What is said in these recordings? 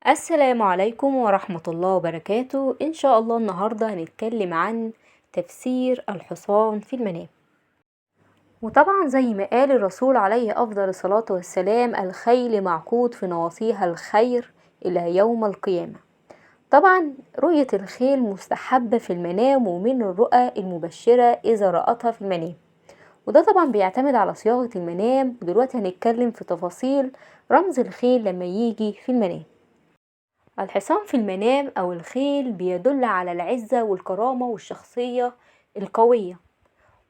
السلام عليكم ورحمة الله وبركاته. إن شاء الله النهاردة هنتكلم عن تفسير الحصان في المنام. وطبعا زي ما قال الرسول عليه أفضل الصلاة والسلام: الخيل معقود في نواصيها الخير إلى يوم القيامة. طبعا رؤية الخيل مستحبة في المنام، ومن الرؤى المبشرة إذا رأتها في المنام، وده طبعا بيعتمد على صياغة المنام. ودلوقتي هنتكلم في تفاصيل رمز الخيل لما يجي في المنام. الحصان في المنام أو الخيل بيدل على العزة والكرامة والشخصية القوية،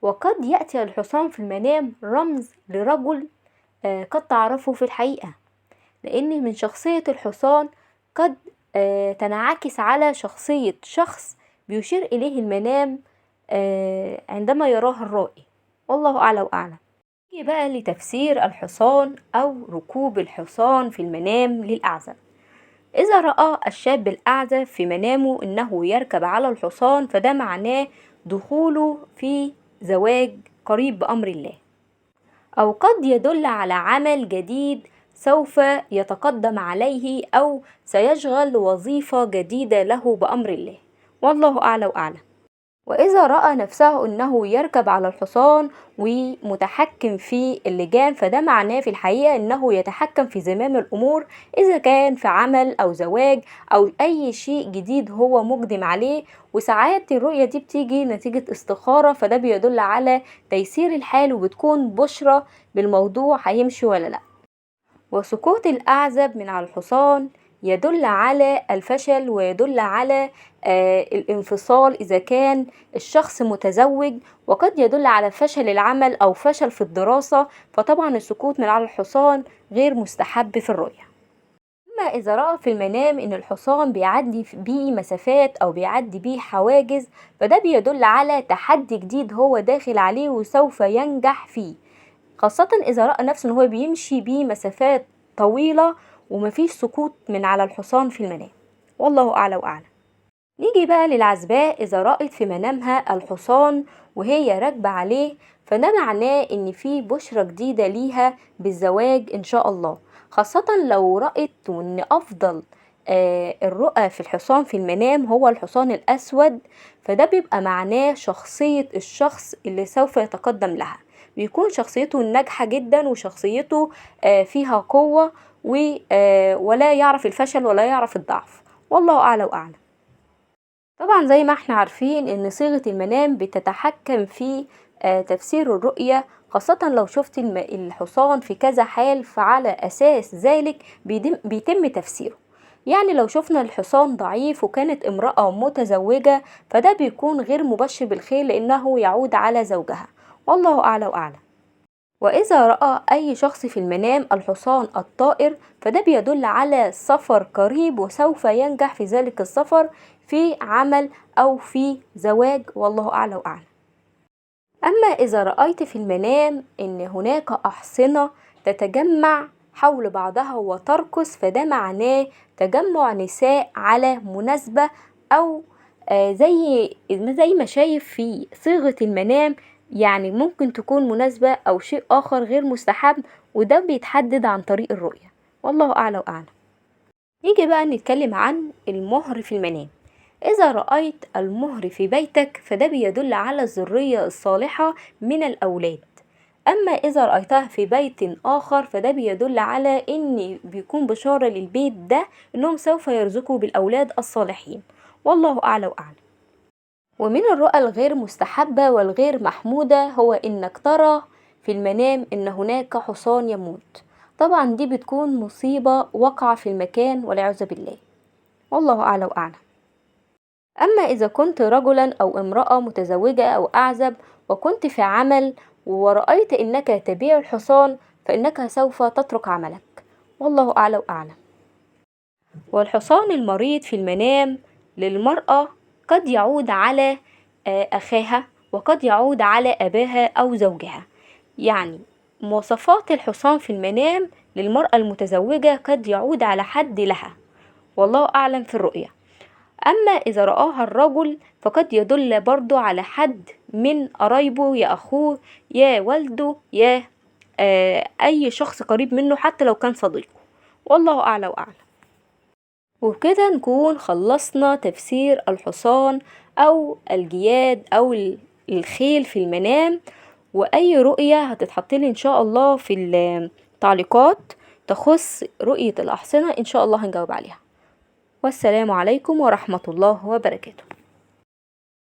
وقد يأتي الحصان في المنام رمز لرجل قد تعرفه في الحقيقة، لأن من شخصية الحصان قد تنعكس على شخصية شخص بيشير إليه المنام عندما يراه الرائي، والله أعلى وأعلم. نيجي بقى لتفسير الحصان أو ركوب الحصان في المنام للأعزب. إذا رأى الشاب الأعزب في منامه أنه يركب على الحصان، فده معناه دخوله في زواج قريب بأمر الله، أو قد يدل على عمل جديد سوف يتقدم عليه أو سيشغل وظيفة جديدة له بأمر الله، والله أعلى وأعلم. وإذا رأى نفسه أنه يركب على الحصان ومتحكم في اللجام، فده معناه في الحقيقة أنه يتحكم في زمام الأمور، إذا كان في عمل أو زواج أو أي شيء جديد هو مقدم عليه. وساعات الرؤية دي بتيجي نتيجة استخارة، فده بيدل على تيسير الحال وبتكون بشرة بالموضوع هيمشي ولا لا. وسقوط الأعزب من على الحصان يدل على الفشل، ويدل على الانفصال إذا كان الشخص متزوج، وقد يدل على فشل العمل أو فشل في الدراسة. فطبعا السقوط من على الحصان غير مستحب في الرؤية. أما إذا رأى في المنام إن الحصان بيعدي بيه مسافات أو بيعدي بيه حواجز، فده بيدل على تحدي جديد هو داخل عليه وسوف ينجح فيه، خاصة إذا رأى نفسه إن هو بيمشي بيه مسافات طويلة ومفيش سقوط من على الحصان في المنام، والله أعلى وأعلم. نيجي بقى للعزباء. إذا رأت في منامها الحصان وهي راكبة عليه، فده معناه إن في بشرة جديدة ليها بالزواج إن شاء الله، خاصة لو رأت إن أفضل الرؤى في الحصان في المنام هو الحصان الأسود، فده بيبقى معناه شخصية الشخص اللي سوف يتقدم لها، بيكون شخصيته ناجحة جدا وشخصيته فيها قوة ولا يعرف الفشل ولا يعرف الضعف، والله أعلى وأعلم. طبعا زي ما احنا عارفين ان صيغة المنام بتتحكم في تفسير الرؤية، خاصة لو شفت الحصان في كذا حال، فعلى أساس ذلك بيتم تفسيره. يعني لو شفنا الحصان ضعيف وكانت امرأة متزوجة، فده بيكون غير مبشر بالخير لأنه يعود على زوجها، والله أعلى وأعلم. وإذا رأى أي شخص في المنام الحصان الطائر، فده بيدل على سفر قريب وسوف ينجح في ذلك السفر في عمل أو في زواج، والله أعلى وأعلم. أما إذا رأيت في المنام إن هناك أحصنة تتجمع حول بعضها وترقص، فده معناه تجمع نساء على مناسبة، أو زي ما شايف في صيغة المنام، يعني ممكن تكون مناسبة أو شيء آخر غير مستحب، وده بيتحدد عن طريق الرؤية، والله أعلى وأعلم. نيجي بقى نتكلم عن المهر في المنام. إذا رأيت المهر في بيتك، فده بيدل على الذرية الصالحة من الأولاد. أما إذا رأيتها في بيت آخر، فده بيدل على إن بيكون بشارة للبيت ده إنهم سوف يرزقوا بالأولاد الصالحين، والله أعلى وأعلم. ومن الرؤى الغير مستحبة والغير محمودة هو إنك ترى في المنام إن هناك حصان يموت، طبعا دي بتكون مصيبة وقع في المكان والعياذ بالله، والله أعلى وأعلم. أما إذا كنت رجلا أو امرأة متزوجة أو أعزب وكنت في عمل ورأيت إنك تبيع الحصان، فإنك سوف تترك عملك، والله أعلى وأعلم. والحصان المريض في المنام للمرأة قد يعود على أخاها، وقد يعود على أباها أو زوجها. يعني مواصفات الحصان في المنام للمرأة المتزوجة قد يعود على حد لها، والله أعلم في الرؤية. أما إذا رآها الرجل فقد يدل برضو على حد من قرايبه، يا أخوه يا والده يا أي شخص قريب منه، حتى لو كان صديقه، والله أعلى وأعلم. وبكده نكون خلصنا تفسير الحصان أو الجياد أو الخيل في المنام. وأي رؤية هتتحط لي إن شاء الله في التعليقات تخص رؤية الأحصنة إن شاء الله هنجاوب عليها. والسلام عليكم ورحمة الله وبركاته.